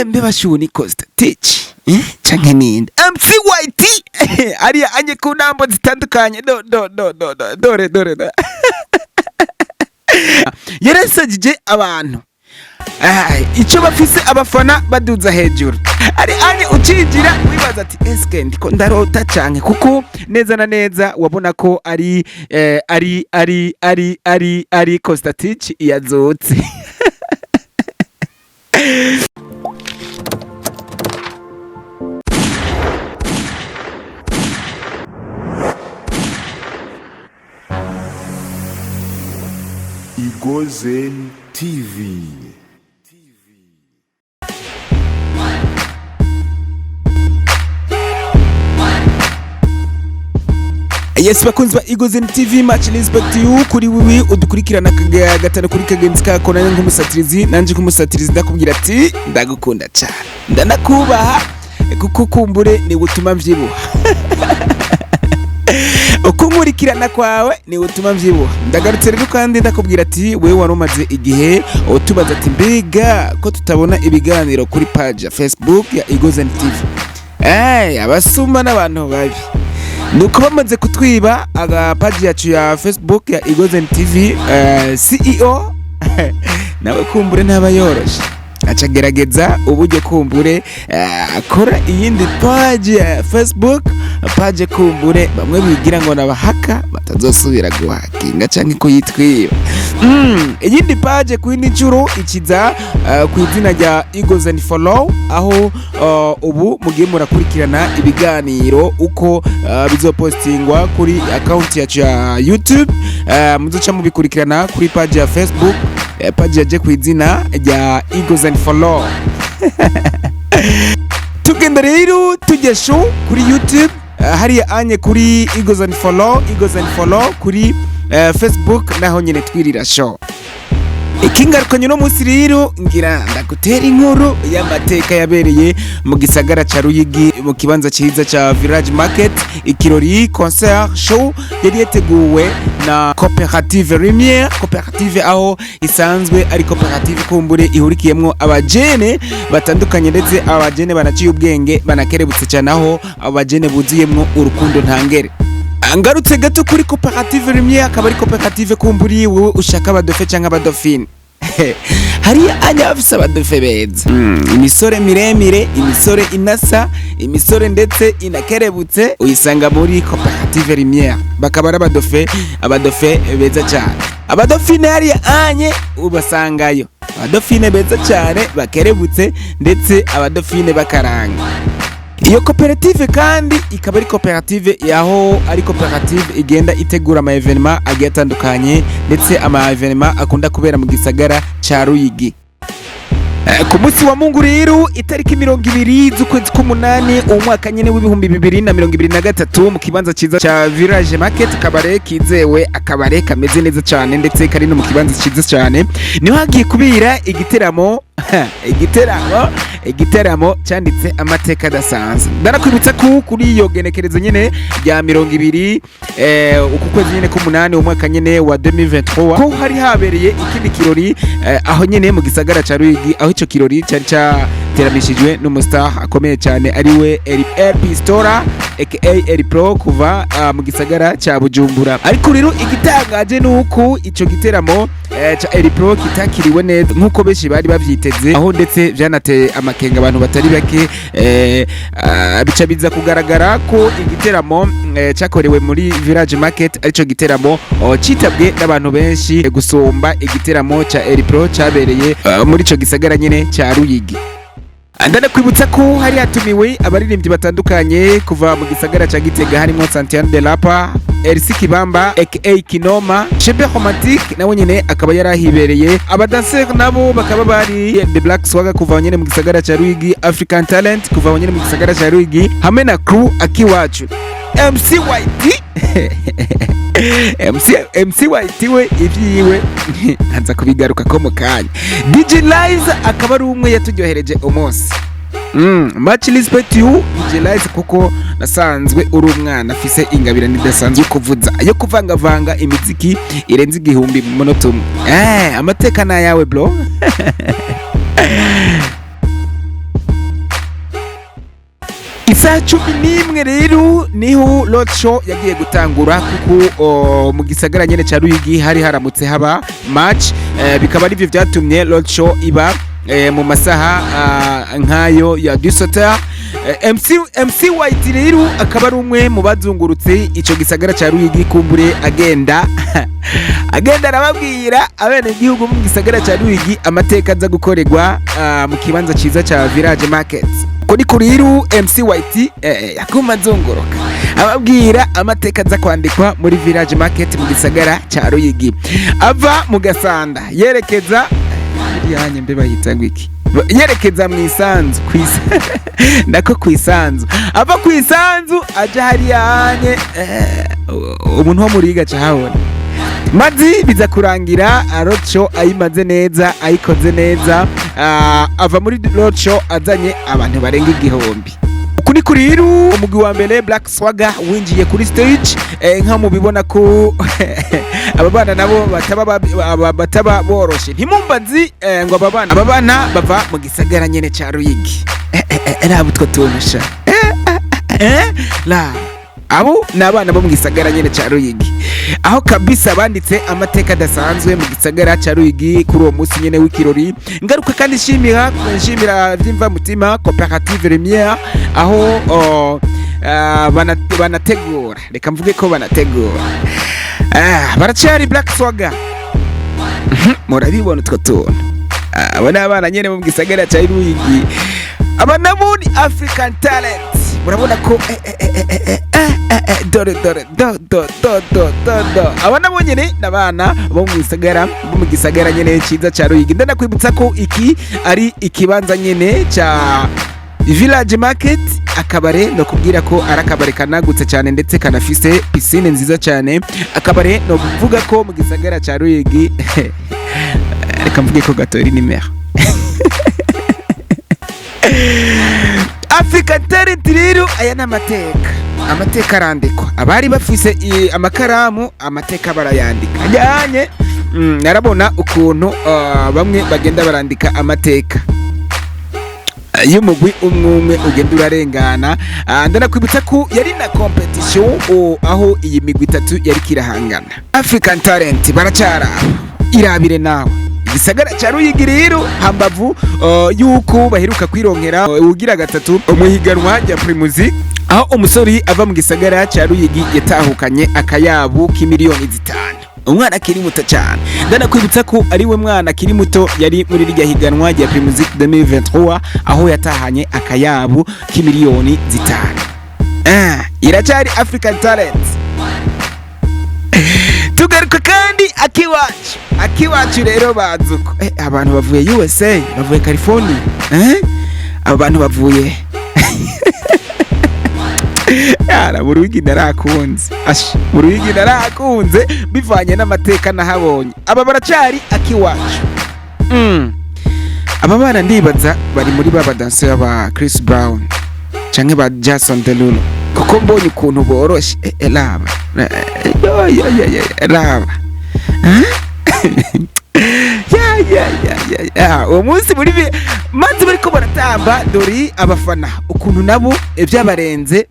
Mbeba shu ni Costa Titch, canke ninde MCYT ariya anye ku nambo zitandukanye do do do do do dore dore do. Yarasajije abantu. Icyo bafise abafana baduza hejuru ari anye ucinjira wibaza ati eske ndiko ndarota canke, kuko neza na neza wabona ko ari ari ari ari ari ari Costa Titch yazutse. Igozen TV. Yes, bakunzi ba Igozen TV, much respect to you kuri wiwi udukurikirana gatanu kuri kagenzi kako. Nanje nk'umusatirizi, nanje nk'umusatirizi ndakubwira ati ndagukunda cyane, ndanakubaha kuko kumbure ni gutuma mvyibuha, uko nkurikirana kwawe ni utuma mvyibuha. Ndagarutse rero kandi ndakubwira ati wewe wari umaze igihe utubaza ati mbega ko tutabona ibiganiro kuri page ya Facebook ya Igozen TV? Abasuma n'abantu babi nuko bamaze kutwiba aga page yacu ya Facebook ya Igozen TV. CEO nawe kumbure ntaba yoroshe, acagerageza uburyo kumbure akora iyindi page ya Facebook, page kumbure bamwe bigira ngo nabahaka batazosubira guhakinga canke kuyitwiba. Iyindi page ku yindi ncuro ikiza ku izina rya Igozen Follow, aho ubu mugiye murakurikirana ibiganiro uko bizopostingwa kuri account yacu ya YouTube, muzoca mubikurikirana kuri page ya Facebook, page yaje ku izina rya Igozen Follow. Tugenda rero tujya show kuri YouTube, hariya anye kuri Igozen Follow, Igozen Follow kuri Facebook naho nyine twirira show. Ikingarukanye uno munsi rero, ngira ndagutera inkuru y'amateka yabereye mu gisagara ca Ruyigi mu kibanza ciza ca Village Market, ikirori concert show yari yateguwe na Coopérative Lumière, coopérative aho isanzwe ari coopérative kumbure ihurikiyemwo abajene batandukanye, ndetse abajene banaciye ubwenge, banakerebutse cyane, aho abajene buzuyemwo urukundo ntangere. Ngarutse gato kuri Coopérative Lumière, akaba ari coopérative kumburi wowe ushaka abadofe canke abadofine, hariya anya bafise abadofe beza, imisore miremire, imisore inasa, imisore ndetse inakerebutse uyisanga muri Coopérative Lumière, bakaba ari abadofe, abadofe beza cyane. Abadofine hariya anye ubasangayo abadofine beza cyane bakerebutse, ndetse abadofine bakaranga. Iyo koperative kandi ikaba ari koperative yaho ari koperative igenda itegura ama événements agiye atandukanye, ndetse ama événements akunda kubera mu gisagara ca Ruyigi. Ku munsi wa Mungu rero, itariki 20 z'ukwezi k'umunani uwo mwaka nyene w'2023, mu kibanza ciza ca Village Market, akabare kizewe, akabare kameze neza cane ndetse kari no mu kibanza ciza cane, niho hagiye kubira igiteramo, igiteramo cyanditse amateka adasanzwe. Ndanakwibutsa ko kuri iyo genekerezo nyene rya 20 uku kwezi nyene k'umunani umwaka nyene wa 2023, ko hari habereye ikindi kirori aho nyene mu gisagara ca Ruyigi, aho ico kirori cyari cyateramishijwe n'umustar akomeye cyane ariwe El Pistola aka El Pro kuva mu gisagara ca Bujumbura. Ariko rero igitangaje nuko ico giteramo ca El Pro kitakiriwe neza nkuko benshi bari bavyiteze, aho ndetse vyanateye amakenga abantu batari bake. Bica biza kugaragara ko igiteramo cyakorewe muri Village Market arico giteramo citabwe n'abantu benshi gusumba igiteramo ca El Pro cabereye muri ico gisagara nyene ca Ruyigi. Ndanakwibutsa ko hari hatumiwe abaririmbyi batandukanye kuva mu gisagara ca Gitega, harimo Santiano de Lapa, Elsi Kibamba aka Kinoma, Chebe Romantique nawe nyene akaba yarahibereye. Abadanseri nabo bakaba bari The Black Swagger kuva nyene mu gisagara ca Ruyigi, African Talent kuva nyene mu gisagara ca Ruyigi, hamwe na crew Akiwacu. MCYT, MC MCYT we ivyiwe nkaza kubigaruka ko mu kanya. DJ Liza akaba ari umwe yaturyohereje umunsi. Much respect to you DJ Liza, kuko nasanzwe uri umwana afise ingabire idasanzwe kuvuza yo kuvangavanga imiziki irenze 1000 mu munota umwe. Amateka ni ayawe bro. Isaha 11 rero niho road show yagiye gutangura, kuko mu gisagara nyene ca Ruyigi hari haramutse haba match, bikaba arivyo vyatumye road show iba mu masaha nkayo ya 17. MC White rero akaba ari umwe mu bazungurutse ico gisagara ca Ruyigi, kumbure agenda arababwira abenegihugu mu gisagara ca Ruyigi amateka aza gukorerwa mu kibanza ciza ca Village Market. Kuri kuriru MC White yakuma azunguruka ababwira amateka aza kwandikwa muri Village Market mu gisagara ca Ruyigi, ava mu Gasanda yerekeza hariya mbe bahita ngo iki, yerekeza mu Isanzu, nako ku Isanzu, ava ku Isanzu aja hariya hanye umuntu wo muri gaca habona, maze biza kurangira roadshow ayimaze neza, ayikoze neza. Ava muri roadshow azanye abantu barenga 1000. Uku ni kuriru umugwi wa mbere Black Swagger winjiye kuri stage, nka mubibona ko aba bana nabo bataba boroshe. Ntimumbazi ngo aba bana bava mu gisagara nyene ca Ruyigi. Raba utwo tuntu sha. La abo ni abana bo mu gisagara nyene ca Ruyigi, aho kabisa banditse amateka adasanzwe mu gisagara ca Ruyigi kuri uwo munsi nyene w'ikirori. Ngaruka kandi nshimira vyimva mutima Coopérative Lumière, aho banategura, reka mvuge ko banategura. Baracari Black Swagger. Murabibona utwo tuntu. Abo ni abana nyene bo mu gisagara ca Ruyigi. Aba nabo ni African Talent. Murabona ko dore dore do do do do do do. Aba nabo nyene ni abana bo mu gisagara nyene ciza ca Ruyigi. Ndanakwibutsa ko iki ari ikibanza nyene ca Village Market, akabare no kubwira ko ari akabare kanagutse cyane, ndetse kanafise piscine nziza cyane. Akabare no kuvuga ko mu gisagara ca Ruyigi, reka mvuge ko gatori nimero. African Talent rero, aya ni amateka, amateka arandikwa. Abari bafise amakaramu, amateka barayandika ajyanye. Narabona ukuntu bamwe bagenda barandika amateka y'umugwi umwe umwe ugenda urarengana. Ndanakwibutsa ko yari na competition, aho iyi migwi itatu yari kirahangana. African Talent baracara, irabire nawe igisagara ca Ruyigi rero, hambavu yuko baheruka kwironkera ugira gatatu mu higanwa rya Primusic, aho umusore ava mu gisagara ca Ruyigi yatahukanye akayabu k'imiliyoni 5, umwana akiri muto cyane. Ndanakwibutsa ko ari we mwana akiri muto yari muri rirya higanwa rya Primusic 2023, aho yatahanye akayabu k'imiliyoni 5. Iracyari African Talent. Tugaruka kandi akiwacu. Akiwacu rero bazuko abantu bavuye USA, bavuye California, abo bantu bavuye yara mu Ruyigi. Narakunze ash, mu Ruyigi narakunze bivanye n'amateka nahabonye. Aba baracari akiwacu. Aba bana ndibaza bari muri ba badanseri ba Chris Brown canke ba Jason Derulo, kuko mbonye ukuntu boroshe. Raba. Yo, yo, yo, yo, raba. Ya ya ya ya ya, uwo munsi muri maze bariko baratamba, dore abafana ukuntu nabo byabarenze,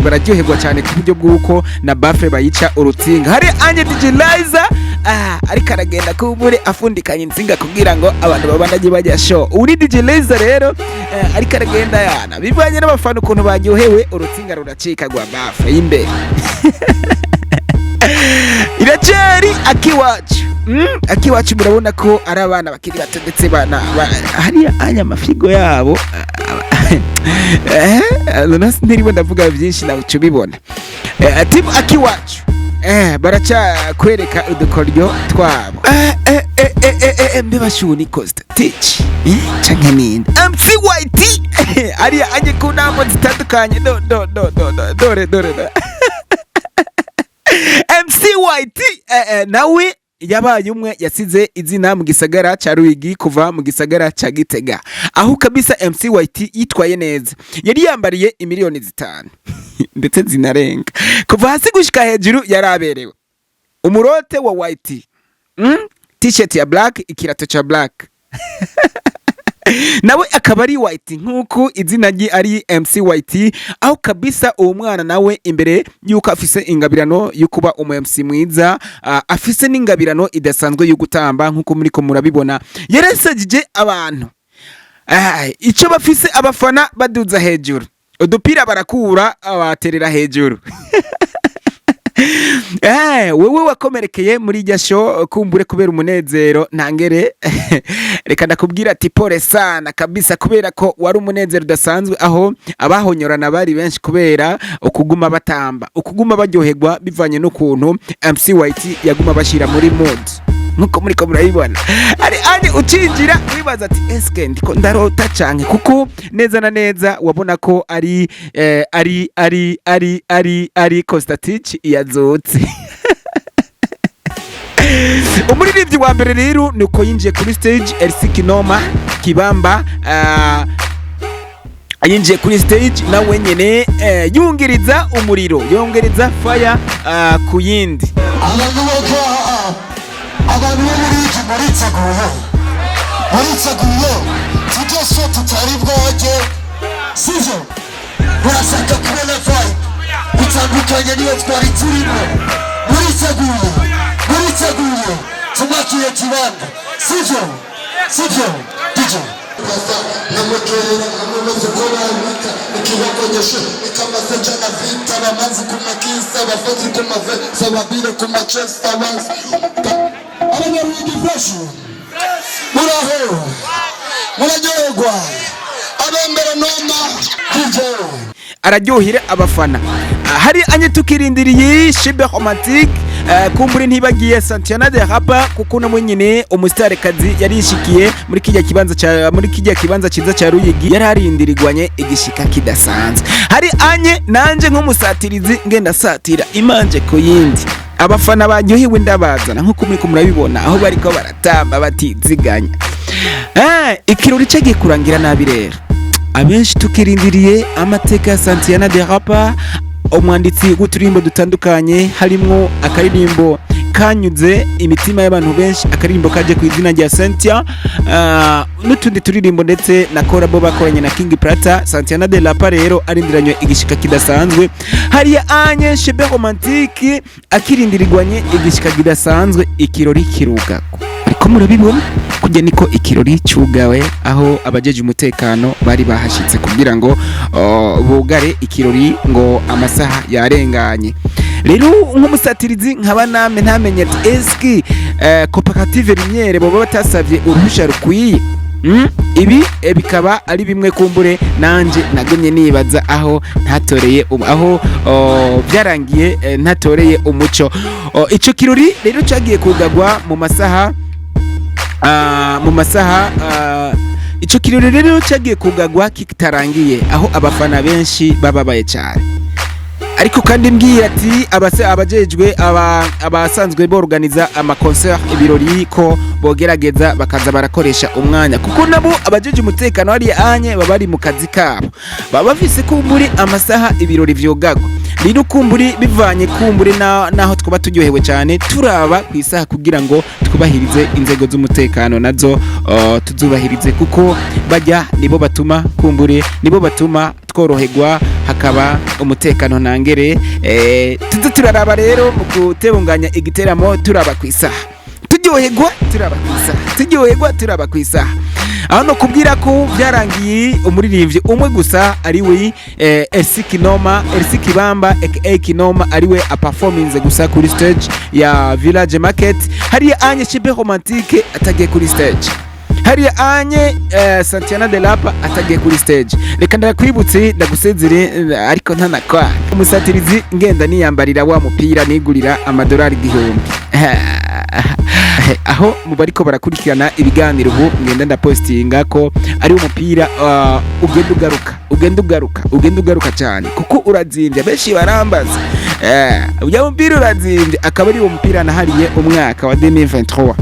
bararyoherwa cyane ku buryo bw'uko na baffle bayica urutsinga. Hari anye DJ Liza, ariko aragenda kubure afundikanya insinga kugira ngo abantu babandanye bajya show. Uri DJ Liza rero ariko aragenda yana bivanye n'abafana ukuntu baryohewe, urutsinga ruracika rwa baffle y'imbere. Iracari akiwacu. Akiwacu murabona ko ari abana bakiri bato, ndetse bana hariya anya amafigo yabo. Ntirimo ndavuga byinshi, nawe uca ubibona. Team akiwacu baracakwereka udukoryo twabo. Mbe bashuni Costa Teach canke ninde MCYT ariya anye ku ntambo zitandukanye. Do do do do do, dore dore do. MCYT nawe yabaye umwe yasize izina mu gisagara ca Ruyigi kuva mu gisagara ca Gitega, aho kabisa MCYT yitwaye neza. Yari yambariye imiliyoni 5 ndetse zinarenga, kuva hasi gushika hejuru yaraberewe. Umurote wa white, T-shirt ya black, ikirato cha black. Nawe akaba ari White, nk'uko izina rye ari MC White, aho kabisa uwo mwana nawe imbere yuko afise ingabirano yo kuba umu MC mwiza, afise n'ingabirano idasanzwe yo gutamba, nk'uko muriko murabibona yaresagije abantu. Ico bafise abafana baduza hejuru udupira barakura abaterera hejuru. Wewe wakomerekeye muri irya show kumbure kubera umunezero ntangere, reka ndakubwira ati pole sana kabisa, kubera ko wari umunezero udasanzwe, aho abahonyorana bari benshi kubera ukuguma batamba, ukuguma baryoherwa bivanye n'ukuntu MC White yaguma bashira muri mood, nkuko muriko murabibona. Ari anye ucinjira wibaza ati: "Eske ndiko ndarota canke?" Kuko neza na neza wabona ko ari ari ari ari ari ari Costatich yazutse. Umuririmbyi wa mbere rero nuko yinjiye kuri stage, LC Kinoma Kibamba, yinjiye kuri stage nawe nyene yungiriza umuriro, yongereza fire ku yindi. Abantu bo ngaha, abantu bo muri iki, muriteguye? Muriteguye? Tujye so tutari bwoge, sivyo? Murashaka kubona vibe bitandukanye niyo twari turimo? Muriteguye? Muriteguye? Tumwakire Kibanda, sivyo? Sivyo, DJ? Namukerera amamaze ko babika ikibakogeshe ikamaze cana vita bamazi ku makisa bafazi ku mave sababire ku machesta bazi abanyarwanda fresh. Muraho, muraryoherwa abembere noma DJ. Araryohera abafana. Hari anye tukirindiriye Shibe Romantique, kumbure ntibagiye Santiana de Rapa, kuko na nyine umustarekazi yarishikiye muri kijya kibanza ciza cya Ruyigi, yari arindirigwanye igishika kidasanzwe. Hari anye nanje nk'umusatirizi ngenda satira imanje ku yindi, abafana baryohewe ndabazana nkuko muriko murabibona, aho bariko baratamba batiziganya. Ikirori cyagiye kurangira nabi rero, abenshi tukirindiriye amateka ya Santiana de Rapa, umwanditsi w'uturirimbo dutandukanye, harimwo akaririmbo kanyuze imitima y'abantu benshi, akaririmbo kaje ku izina rya Cynthia, n'utundi turirimbo ndetse na collabo bakoranye na King Plata. Santiana de Rapa rero arindiranywe igishika kidasanzwe. Hariya anye Shebe Romantique akirindirirwanye igishika kidasanzwe, ikirori kirugagwa, ariko murabibona kujya niko ikirori cyugawe, aho abajeje umutekano bari bahashitse kugira ngo bugare ikirori ngo amasaha yarenganye. Rero nk'umusatirizi nkaba name ntamenye ati: "Eski Koperative Lumiere boba batasavye uruhusha rukwiye?" Ibi bikaba ari bimwe kumbure nanje nagumye nibaza, aho ntatoreye aho byarangiye ntatoreye umuco. Ico kirori rero cagiye kugagwa mu masaha, ico kirori rero cagiye kugagwa kitarangiye, aho abafana benshi bababaye cyane. Ariko kandi mbwira ati abase abajejwe abasanzwe borganiza ama concert, ibirori, ko bogerageza bakaza barakoresha umwanya, kuko nabo abajeje umutekano hari anye baba bari mu kazi kabo, baba bafise kumburi amasaha ibirori vyogagwa. Rero kumburi bivanye kumburi naho twaba turyohewe cyane, turaba ku isaha kugira ngo twubahirize inzego z'umutekano, nazo tuzubahirize, kuko bajya nibo batuma kumbure, nibo batuma tworoherwa, hakaba umutekano ntangere. Tuze turaraba rero mu gutebunganya igiteramo, turaba ku isaha, turyoherwa turaba ku isaha, turyoherwa turaba ku isaha. Aho no kubwira ko byarangiye umuririmbyi umwe gusa ari we LC Kinoma, LC Kibamba aka Kinoma, ari we aperforminze gusa kuri stage ya Village Market. Hariya anye Chibe Romantique atagiye kuri stage, hariya anye Santiana de Lapa atagiye kuri stage. Reka ndakwibutse ndagusezere, ariko ntanakwanga umusatirizi ngenda niyambarira wa mupira nigurira amadolari 1000, aho mu bariko barakurikirana ibiganiro ubu ngenda ndapostinga ko ari umupira ugenda ugaruka, ugenda ugaruka, ugenda ugaruka cyane, kuko urazimbye. Benshi barambaza ujya mupira urazimbye, akaba ari uwo mupira nahariye umwaka wa 2023.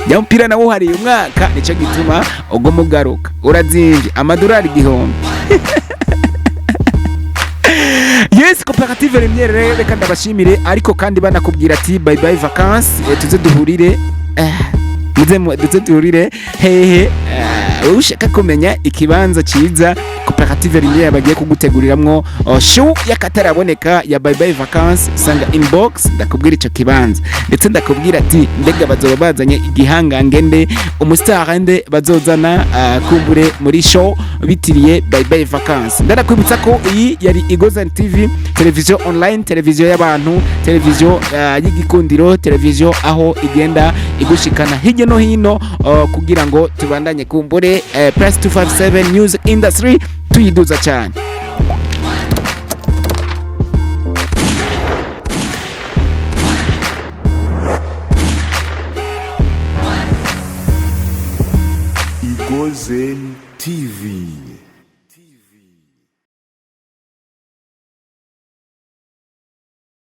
Ujya mupira nawo uhariye umwaka, nicyo gituma uguma ugaruka, urazimbye amadolari 1000. Yes, Koperative Lumiere rero reka ndabashimire, ariko kandi banakubwira ati bye bye vacances, tuze duhurire, muze duhurire hehe? Wowe ushaka kumenya ikibanza cyiza Koperative Lumière bagiye kuguteguriramwo show y'akataraboneka ya Bye Bye Vacances, sanga inbox ndakubwira ico kibanza, ndetse ndakubwira ati mbega bazoba bazanye igihangange nde, umustar nde bazozana kumbure muri show bitiriye Bye Bye Vacances. Ndanakwibutsa ko iyi yari Igozan TV, televiziyo online, televiziyo y'abantu, televiziyo y'igikundiro, televiziyo aho igenda igushikana hirya no hino kugira ngo tubandanye kumbure plus 257 music industry tuyiduza cyane. Igozen TV.